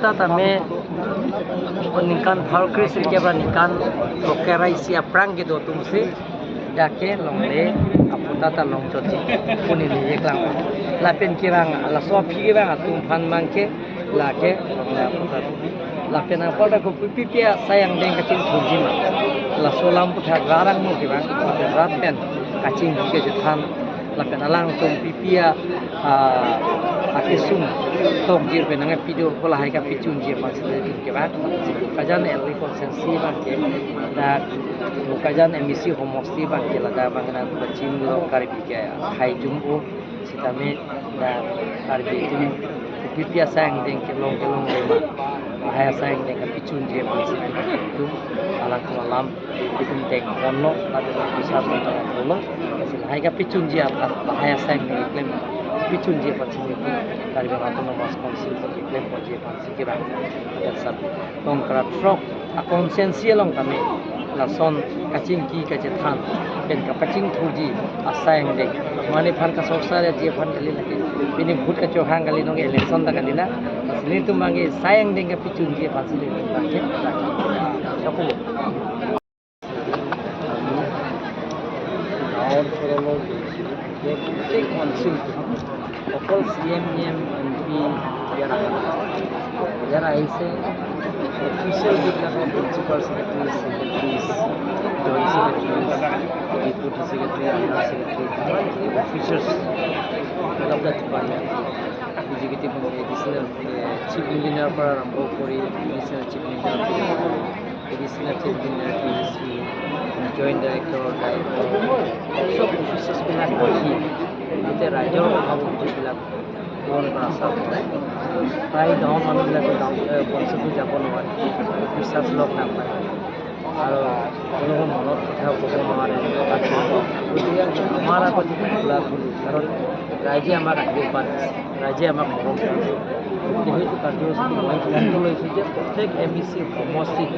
Aputa tame ningkan phar kris ke ba ningkan tokerai sia prang ke do tumse dake longle aputa ta long choti puni ni eklang lapen kirang la so phi ba tum phan mangke lake longle aputa lapen apota ko pipia sayang deng kacing thujima la solam putha garang mo ke bang rapen kacing ke jethan lapen alang tum pipia akisum tok jir benanga video kola hai ka pichun jir pasle ke ba kajan elli konsensi ba ke da kajan MEC homosti ba ke la da bangna bachin lo karbi ke khai jum o sitame da karbi tum pipia sang deng ke long le ma haya sang deng ka pichun jir pasle tum alang alam itum deng onno la bisa lo hai ka pichun jir haya sang deng klem pichun je pansi karbi autonomous council ko claim ko je pansi ke ba sab tong kra trok a konsensi long kame la son kaching ki ka je than pen ka paching thuji asayang de mane phan ka soksar je phan gali lage pini bhut ka chohang gali nong election da galina sini tu mange sayang deng ka pichun je pansi le ba ke chapu গাঁৱৰ অঞ্চললৈ গৈছিলোঁ গোটেই কাউন্সিলটো অকল C M M M P ইয়াত অহা নাই, ইয়াত আহিছে অফিচিয়েল যিবিলাকৰ principal secretary, secretaries, joint secretaries, deputy secretary, under secretary, যিমানখিনি officers head of the department, executive additional chief ইঞ্জিনিয়াৰৰ পৰা আৰম্ভ কৰি additional chief engineer, additional chief engineer, P C, joint director, director, চব অফিচাৰ্ছবিলাক আহি গোটেই ৰাইজৰ অভাৱ অভিযোগবিলাক পূৰণ কৰা চাওক। প্ৰায় গাঁৱৰ মানুহবিলাকে গাঁও পঞ্চায়তো যাব নোৱাৰে, অফিচাৰ্ছ লগ নাপায় আৰু তেওঁলোকৰ মনত কথা ক'ব নোৱাৰে। গতিকে আমাৰ আগত যিটো খোলা খুলি, কাৰণ ৰাইজে আমাক আশীৰ্বাদ দিছে, ৰাইজে আমাক মৰম কৰিছে, গতিকে সেইটো কাৰ্যসূচীত মই সিদ্ধান্ত লৈছোঁ যে প্ৰত্যেক এম ই চি সমষ্টিত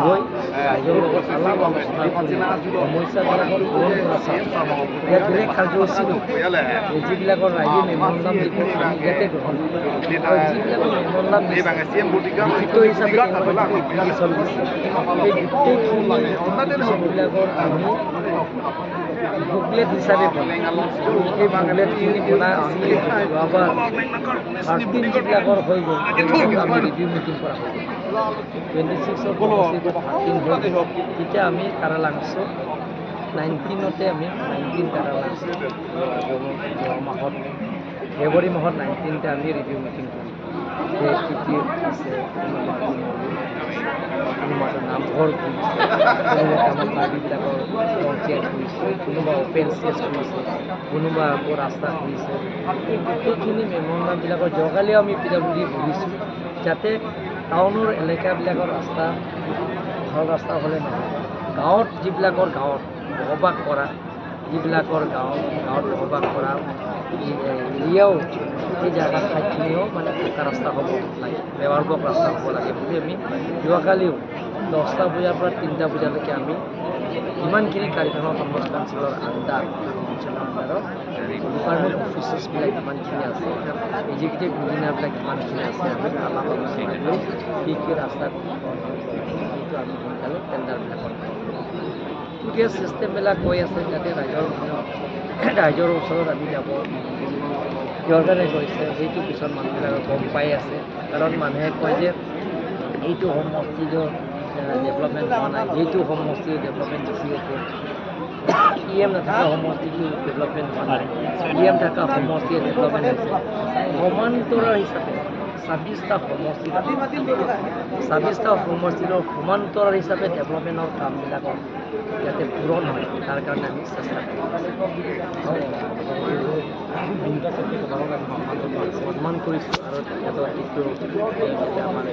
গৈ ৰাইজৰ লগত আলাপ আলোচনা কৰি সমস্যাবিলাকৰ পূৰণ কৰা চাওঁ। ইয়াত বেলেগ কাৰ্যসূচী নহয়, যিবিলাকৰ ৰাইজে মেমৰেণ্ডাম দিব আমি ইয়াতে গ্ৰহণ কৰিম আৰু যিবিলাকৰ মেমৰেণ্ডাম দিছে লিখিত হিচাপে তেওঁলোকে এপ্লিকেশ্যন দিছে, সেই গোটেইখিনি এপ্লিকেশ্যনবিলাকৰ আমি বুকলেট হিচাপে বনাই সেই বুকলেটখিনি বনাই আমি যোৱাবাৰ 13 যিবিলাকৰ হৈ গ'ল সেইবিলাক আমি ৰিভিউ মিটিং কৰা হৈ গ'ল। 26ৰ 13 হৈ গ'ল, তেতিয়া আমি কাৰালাংছ 19তে আমি 19 কাৰালাংছ যোৱা মাহত ফেব্ৰুৱাৰী মাহত 19তে আমি ৰিভিউ মিটিং কৰিম। যে কি কি আছে, কোনোবা কোনোবা নামঘৰ খুলিছে, কোনোবা আমাৰ কাৰ্বিবিলাকৰ পঞ্চায়ত খুলিছে, কোনোবা অ'পেন স্পেচ খুলিছে, কোনোবা আকৌ ৰাস্তা খুলিছে। এই গোটেইখিনি মেমৰেণ্ডামবিলাকৰ যোৱাকালিও আমি পি ডাব্লিউ ডি বহিছোঁ, যাতে টাউনৰ এলেকাবিলাকৰ ৰাস্তা ভাল ৰাস্তা হ'লে নহয়, গাঁৱত যিবিলাকৰ গাঁৱত বসবাস কৰা, যিবিলাকৰ গাঁৱত বসবাস কৰা এৰিয়াও সেই জেগা ঠাইখিনিও মানে পকা ৰাস্তা হ'ব লাগে, লেভাৰ ব্লক ৰাস্তা হ'ব লাগে বুলি আমি যোৱাকালিও 10টা বজাৰ পৰা 3টা বজালৈকে আমি যিমানখিনি কাৰ্বি অট'নমাছ কাউন্সিলৰ আণ্ডাৰ কাউন্সিলৰ আণ্ডাৰত ডিপাৰ্টমেণ্ট অফিচাৰ্ছবিলাক যিমানখিনি আছে, এক্সিকিউটিভ ইঞ্জিনিয়াৰবিলাক যিমানখিনি আছে, আমি আলাপ আলোচনা কৰি কি কি ৰাস্তাত সেইটো আমি সোনকালে টেণ্ডাৰবিলাকত গতিকে চিষ্টেমবিলাক গৈ আছে, যাতে ৰাইজৰ মানুহ ৰাইজৰ ওচৰত আমি যাব কিহৰ কাৰণে গৈছে সেইটো পিছত মানুহবিলাকে গম পাই আছে। কাৰণ মানুহে কয় যে এইটো সমষ্টিটো ডেভেলপমেণ্ট হোৱা নাই, সেইটো সমষ্টিৰ ডেভেলপমেণ্ট বেছি হৈছে, ই এম নথকা সমষ্টিটো ডেভেলপমেণ্ট হোৱা নাই, ই এম থকা সমষ্টিয়ে ডেভেলপমেণ্ট হৈছে। সমান্তৰাল হিচাপে 26টা সমষ্টিত 26টা সমষ্টিৰ সমান্তৰাল হিচাপে ডেভেলপমেণ্টৰ কামবিলাকৰ যাতে পূৰণ হয় তাৰ কাৰণে আমি চেষ্টা কৰিম। সন্মান কৰিছোঁ আৰু তেখেতৰ যিটো আমাৰ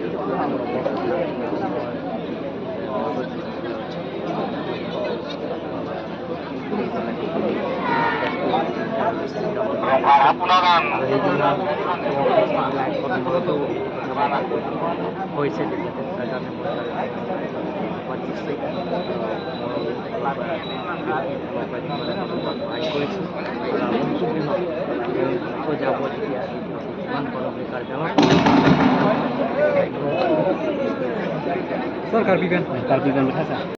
হৈছে তেখেতে, তাৰ কাৰণে মই সহায় কৰিছোঁ। আগন্তুক দিনত যাব যেতিয়া কিমান পাৰোঁ বুলি Karbi Sir, Karbi Ben. Karbi Ben.